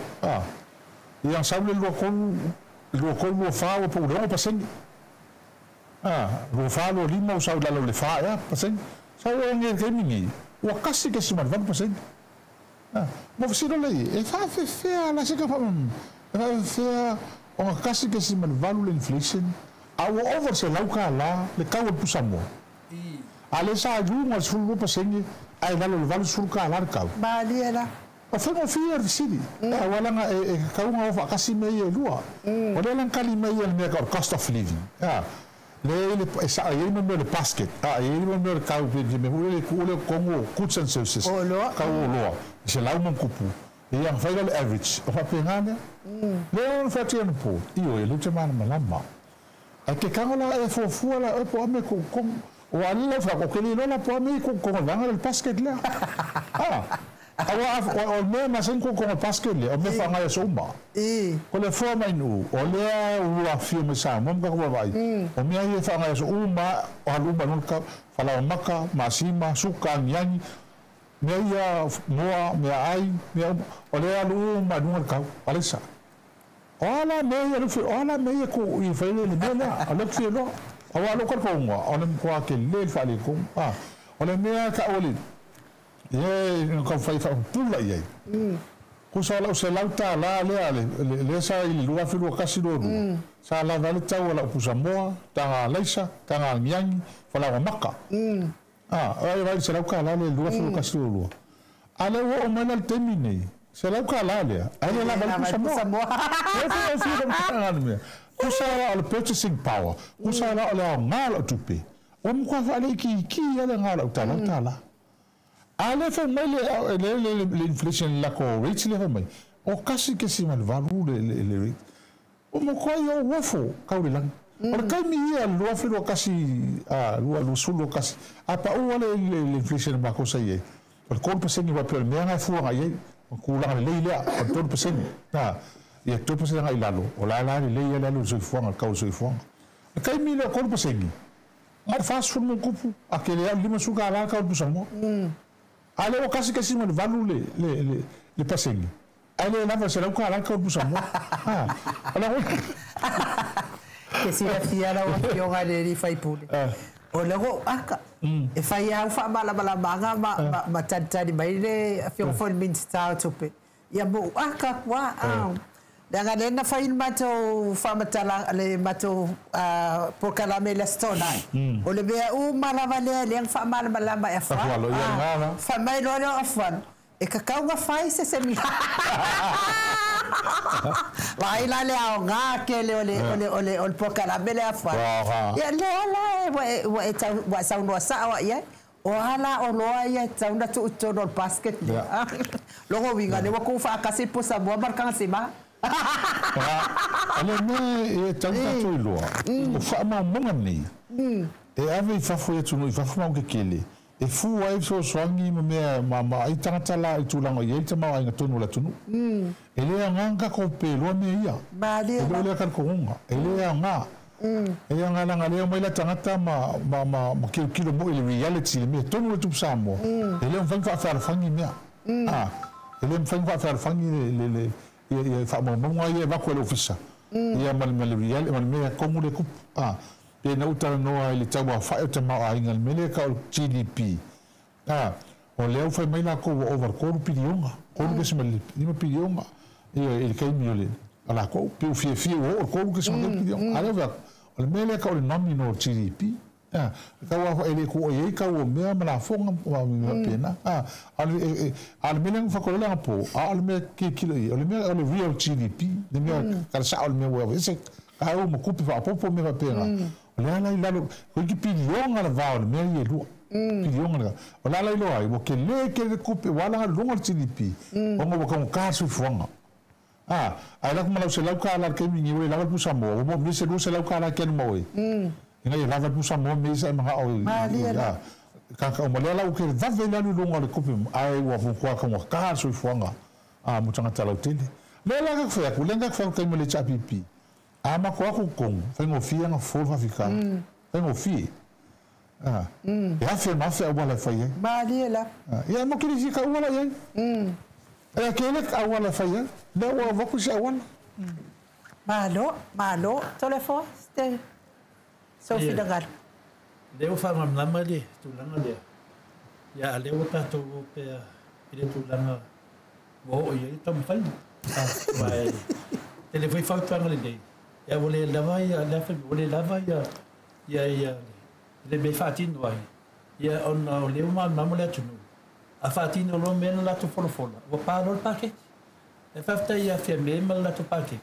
Ia sau le 23, 24 ua pa ule 6%. 24, 25 ua sau lalo le 4 ea, paseni. Sau o nge kemi ni, ua kasi ke sima le 8%. Mo fisilo le e whaafewhea la se ka e whaafewhea o ngā kasi ke sima le 8 le inflation, a ua over se lauka la le kau o le pusamoa. A le sa iunga le 12% ai lalo le 80 ka la kau. Malie la. O whengo whia fisili. E walanga e kaunga o whakasi me i e lua. O le lang kali me i e mea ka o cost of living. Le e sa e mea le basket. A e mea le kau pe me ule le kongo goods and services. O loa. Kau o loa. Se lau mankupu. E yang whaila le average. O whapengā lea. Le o whatia na pō. Iyo e lute mana malama. A ke kangola e fuafua la e po ame ko kong. O alila wha ko keli lola po ame ko kongo vanga le basket lea. Awa o mea masen ko kongo basket lea. O mea whangai a souma. Ko le fua mai nu. O lea ua whio me sa. Mo mga kua vai. O mea ia whangai a souma. O haluma nunka. Whalau maka, masima, suka, nyangi. Mea ia moa, mea ai. Mea uma. O lea alu uma nunga le kau. Alisa. O ala mea ia lufi. O ala mea ia ko i whaile le mea lea. O le kufi loa. Awa alo ka konga, o le mkoa ke le whaale konga. O le mea ka ole, e ka whai whaapula i ai. Ko sa lau se lau tā la lea le sa i le lua whilua kasi lua lua. Sa la vale tau ala upusa moa, tanga leisa, tanga ngiangi, whalawa maka. Ai vai se lau ka la le lua whilua kasi lua lua. A le ua o mai la le temi nei, $100 lea, ae le lava le pusamoa. Tusa la o le purchasing power, tusa la o le aoga o lau tupe, ua matua faaleitiiti lava le aoga o lau tala tala. A le fai mai le inflation i le latou rates lea fai mai, o 1.8 le rate. Ua matua ia ou ofo kau le lagi. O le taimi ia 2021, 2021, a pau lava le inflation a matou sa i ai, o le 3% faapea o le mea lena e fua agai i ai. O tulaga lelei lea, o le 3%. Ia 3% agai i lalo, o la la lelei lava le alu o le soifuaga, le tau o le soifuaga. O le taimi lea o le 3%, na o le 40 ma ona tupu, a tele lava o le $50 le tau o le pusamoa. A lea ua 1.8 le pasene, ae le lava i le $100 le tau o le pusamoa. O la Ke silafia lau Afioga i le alii faipule, o lea ua ou aka, e fai lava au faamalamalamaga ma talitali mai le Afioga foi i le Minisita o Tupe, ia ma ou aka atu lava. Leaga lea na fai le matou faamatalaga, le matou polokalame i le Aso Toonai, o le mea uma lava lea lea na faamalamalama e Afualo. Fai mai loa lea o Afualo, e tatau ona fai se semina. Vaai la le aoga tele o le o le o le polokalame lea Afualo. Ia lea la ua e tau ua e saunoa sao lava i ai. O a la oloa ia e tatau ona tuu i totonu o le basket lea? Lona uiga, lea ua tuu faatasi le pusamoa ma le tagasima. O le mea e tatau ona tatou iloa, o faamaumauga nei e ave i fafo i atunuu i fafo ma aotetele, e fua ai fesoasoani ma mea ma ai tagata la i tulaga o i ai le tamaoaiga tonu o le atunuu. E le aoga ona tatou peloa mea ia. E le o lea talitonuga. E le aoga. E le aoga leaga lea omai la tagata ma ma ma ma tilotilo moi i le reality le mea tonu le tupu Samoa. E le mafai ona faafealofani mea. E le mafai ona faafealofani le le ia ia faamaumauga ia e avatu e le ofisa. Ia ma le ma le reality ma le mea tonu le tupu. Pe na ou talanoa i le tauaofai o tamaoaiga i le mea lea e tau o le GDP, o lea ua fai mai latou ua ova i le 3 piliona, 3.5 piliona i le taimi o le a latou, pe ua fiafia ua oo i le 3.3 piliona. A lea ua fai atu, o le mea lea e tau o le nominal GDP, e tauaofai e le tuua i ai tau o mea ma lafoga ma mea faapena. A o le mea lea na fai atu ai le anapo, a o le mea e tilotilo i ai, o le mea o le real GDP, le mea tala sao o le mea ua aveese Kau ma kupe faaopoopo mea faapena. O le ala i lalo, toeitiiti piliona le va o le mea ia e lua. Piliona le O le ala i loa ai, ua tele tele le tupe, ua ala luga le GDP, ona ua taugata le soifuaga. A, ae alu atu ma lau $100 i le taimi lenei, ua le lava le pusamoa, ua moomia se $200 e te alu ma oe, ina ia lava le pusamoa mea ia sa e manao i, a, tagata uma. Lea la ua tele vave le alu i luga o le tupe, ae ua matua taugata le soifuaga mo tagata lautele. Lea la ka fai atu, lea ka fai atu taimi o le HRPP, a matou atu totonu, faigofie ona fofo le faafita. Faigofie. E afe ma afe auala e fai ai. Malie la. Ia mo kili fika auala i ai. E a kele auala e fai ai. Lea ua avatu se auala. Malo, malo, Toleafoa, te sou finagalo. Lea ua faamalamalama le tulaga lea. Ia, a lea ua tatou o pea i le tulaga ua oo i ai le taumafaiga. Aua e tele foi fautuaga lelei, ia ua le lava ia le afa, ua le lava ia ia ia le mea e faatino ai, ia ona o lea ua malamalama le atunuu, a faatino loa mea na latou folafola, ua pa loa le paketi. E faafetai ia Fiame ma le latou paketi,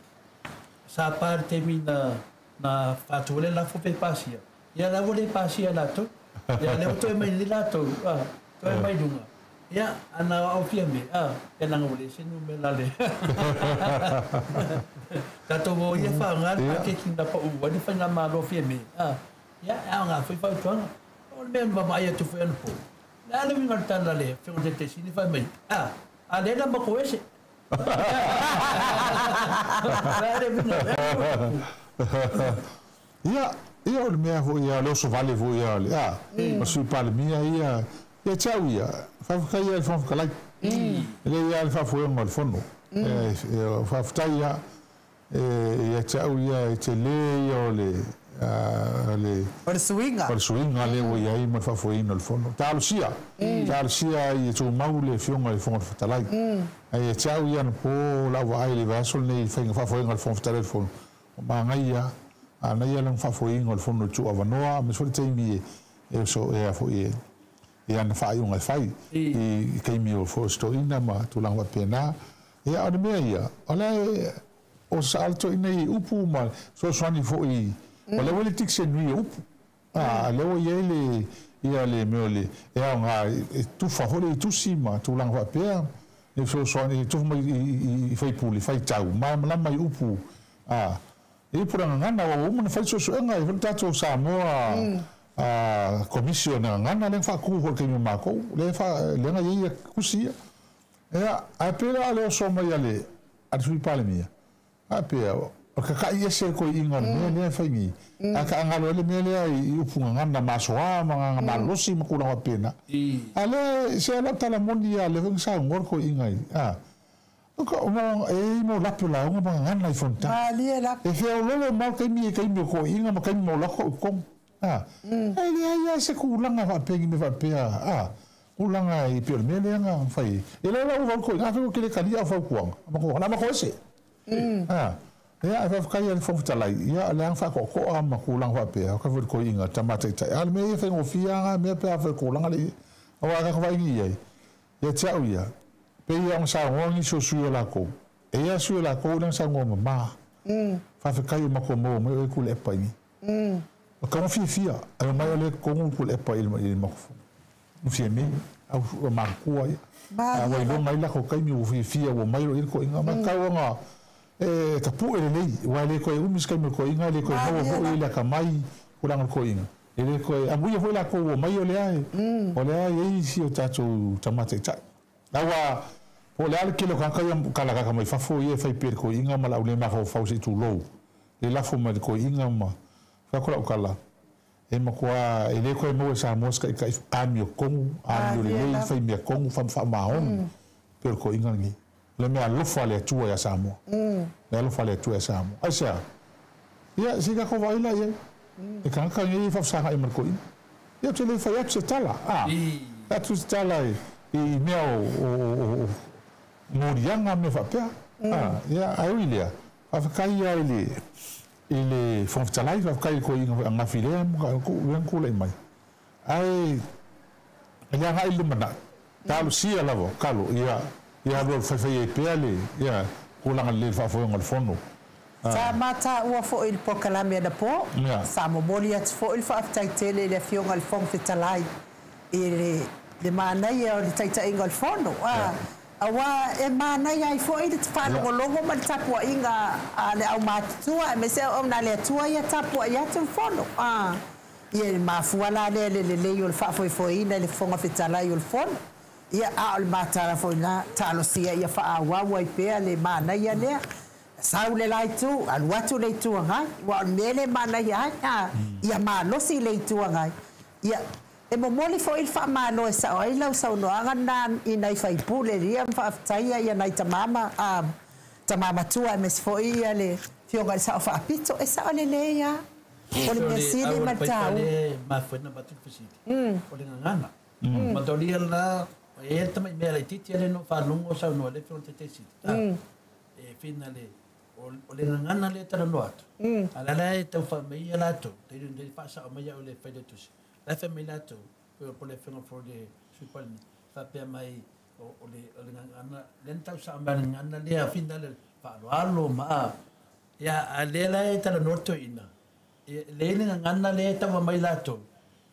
sa pa i le taimi na na faatu ai le lafo pe pasia, ia la ua le pasia e latou, ia lea ua toe mai nei latou, toe mai luga. Ia, ana au Fiame, ia leaga ua leai se numera a le tatou o ia faaaoga le paketi na pau ai le faigamalo a Fiame, ia, e aoga foi fautuaga. O le mea na vaavaai atu foi anapo, o le a le uiga o le tala a le Afioga i le Taitaifono fai mai, a lea la matou ese. O le a le uiga o lea? Ia, ia o le mea foi ia, o le oso vale foi ia, o le Sui Palemia ia, ia te au ia, faafetai ia i le Fofoga Fetalai. E le ia le faafoega o le Fono. Faafetai ia ia te au ia, e tele ia o le O le suiga. O le suiga lea ua i ai ma le faafoeina o le Fono. Talosia, talosia ia tumau le Afioga i le Fofoga Fetalai. Ae ia te au ia anapo lau vaai i le vaiaso lenei i le faiga faafoega o le Fofoga Fetalai o le Fono, ua manaia, manaia lana faafoeina o le Fono i le tuuavanoa, aemaise foi le taimi e oso e a foi e i ana faaiuga e fai i taimi o foi o se toeaina ma tulaga faapena. Ia, o le mea ia, o le o saʻa le toeaina i upu ma fesoasoani foi, o lea ua i le dictionary o upu. A, lea ua i ai le, ia le mea o le, e aoga e tufa foi le i tusi ma tulaga faapea, e fesoasoani, e tufa mai i faipule, faitau, malamalama i upu, a, i upu le gagana, ua uma ona fai suesuega, e foi le tatou Samoa Komisi o le Gagana lea na faatu foi i le taimi o matou, lea na i ai tusi ia. Ia, ae pei la o le oso mai a le Sui Palemia, faapea, o le tata'i ese le toeaina o le mea lea e fai nei, ae taagalo ai le mea lea i upu gagana masoa ma gagana malolosi ma tulaga faapena. A lea, se o lau tala moni lava, o lea foi na saunoa le toeaina i, a, e i ai mau lape o lauga ma gagana i fonotaga. E feoloolo mau taimi e taimi o toeaiina ma taimi mau lako i totonu. A, e leai lava se tulaga faapea ni mea faapea, a, tulaga e pei o le mea lea na fai ai. E le o lau ua toeaiina, afai ua tele talia au fautuaga, na matou ese. A, ia, e faafetai i le Fofoga Fetalai, ia, o lea na faatoatoa ma tulaga faapea, o ka foi le toeaina, tama taitai. A o le mea ia faigofie lava na mea pe a fai o le tulaga lea i ai. Aua a tatou vaai nei i ai, ia te au ia, pei lava ona saunoa nisi o sui o latou, e i ai lava sui o latou lea na saunoa mama, faafetai ua matou maua mai oe Tuilaepa i ni. O taua fiafia, ae omai o lea e totonu Tuilaepa i le matou fono. Ua fiamē, au matutua ia. A ua iloga ai latou taimi ua fiafia ua omai loa i ai le toeaina. Ma tau ona e tapue lelei, aua e le toe umi se taimi o le toeaina, e le toe maua foi le atamai tulaga o le toeaina. E le toe amuia foi latou ua omai o lea e o lea e i ai si o tatou tama taitai. Aua po o le a le tele o tagata ia kalakaka mai fafo ia e fai pea i le toeaina ma le au le mafaufau se i tulou, le lafo mai i le toeaina ma fai atu lau tala, e matua e le toe maua e Samoa se taitai amiotonu, amio lelei, fai mea tonu, faamaoni pei o le toeaina lenei. O le mea alofa a le Atua ia Samoa. Mea alofa a le Atua ia Samoa. Aisea? Ia, se i tatou vaai la i ai. E tagata nei e faafesagai ma le toeaina. Ia, ou te le fai atu se tala, a. Fai atu se tala i mea o moliaga ma mea faapea. A, ia, ae ui i lea, faafetai lava i le i le Fofoga Fetalai, faafetai i le toeaina foi ananafi lea na tulai mai. Ae i le agai i le lumanai, talosia lava, talo, ia, ia alualu faifai ai pea le, ia, tulaga lelei i le faafoega o le Fono. Sa mataua foi i le polokalame anapo, sa momoli atu foi le faafetai tele i le Afioga i le Fofoga Fetalai i le manaia o le taitaiga o le Fono, aua e manaia ai foi le faalogologo ma le tapuaiga a le aumatutua aemaise auauna a le Atua ia tapuai atu le Fono. Ia e mafua la lea le lelei o le faafoefoeina i le Fofoga Fetalai o le Fono. Ia, a o le matala foi lena, talosia ia faaauau ai pea le manaia lea. Sau le la itu, alu atu le Itu Agai, aua o le mea lea e manaia ai, a, ia malosi le Itu Agai. Ia, e momoli foi le faamalo e sao ai lau saunoaga lena i nai sui usufono ia ma faafetaia ia nai tama ma, a, tama matua aemaise foi ia le Afioga i le Sao Faapito. E sao lelei lava. O le mea sili ma le taua. O le lea e mafua ai ona avatu le fesili, o le gagana. Matalia la, e i ai le tamai mea laitiiti lea na ou faalogo o saunoa ai le Afioga i le Taitaifono, e fina le, o le gagana lea e talanoa atu, a o la la e tau fai mai ia latou, tailo faasao mai au e le Failautusi, la e fai mai latou, po o le Afioga foi i le Sui Palemia, faapea mai o le gagana, lea na tau sao mai o le gagana lea fina le faaaloalo ma a, ia, a o lea la e talanoa le toeaina, e leai le gagana lea e tau aumai latou,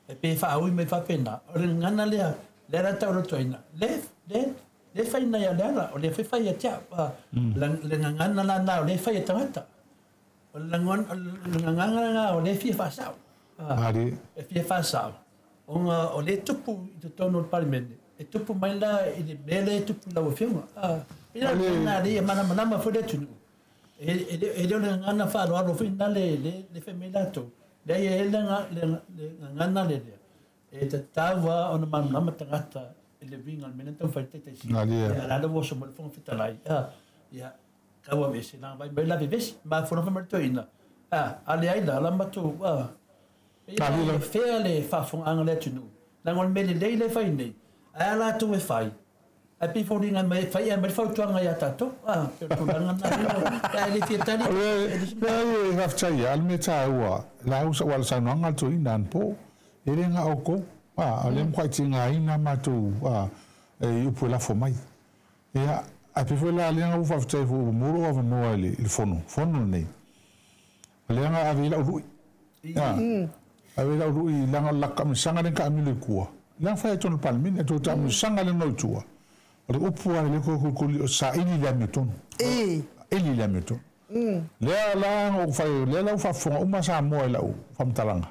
e pei e faaui mai faapena, o le gagana lea, lea la e tau o le toeaina, lea, lea, lea e fai nai a Leala, o lea foi e fai ia te au, le gagana la lena o lea e fai e tagata. O le gagana lena o lea e fia faasao. E fia faasao, ona o lea e tupu i totonu o le Palemene, e tupu mai la i le mea lea e tupu i lau Afioga. Pei la o le mea lena e malamalama foi le atunuu. E le o le gagana faaaloalo foi lena le fai mai latou. Leai, e i ai le gagana lea, e tatau lava ona malamalama tagata i le uiga o le mea lea na taumafai e taitaisili. A o la le ua oso mai le Fofoga Fetalai, ia, tau aveese, leaga vaai mai la vevesi, mafua fai mai le toeaina, a leai la, la matou, pei e fea le faafofogaaga a le atunuu, leaga o le mea lelei lea e fai nei, ae a latou e fai, ae pei e foliga mai e fai ae aumai le fautuaga ia tatou, pei o le tulaga lena, ae le fia tali. Leai, e faafetai lava, o le mea taua, lau aua o le saunoaga a le toeaina anapo, e le na o outou, o lea e matuai tigaina matou i upu e lafo mai. Ia, Ae pei foi la lea ua faafetai foi ua maua lou avanoa i le fono fono lenei, o lea na ave ai lau lui. Ave ai lau lui leaga o le latou taamilosaga lea na taamilo i tua, lea na fai ai i totonu o le Palemene, tou taamilosaga lea na o i tua, o le upu lava lea kolikoli o saili le amiotonu. Saili le amiotonu. Lea la na ou fai, lea la ua faafofoga uma Samoa i lau faamatalaga.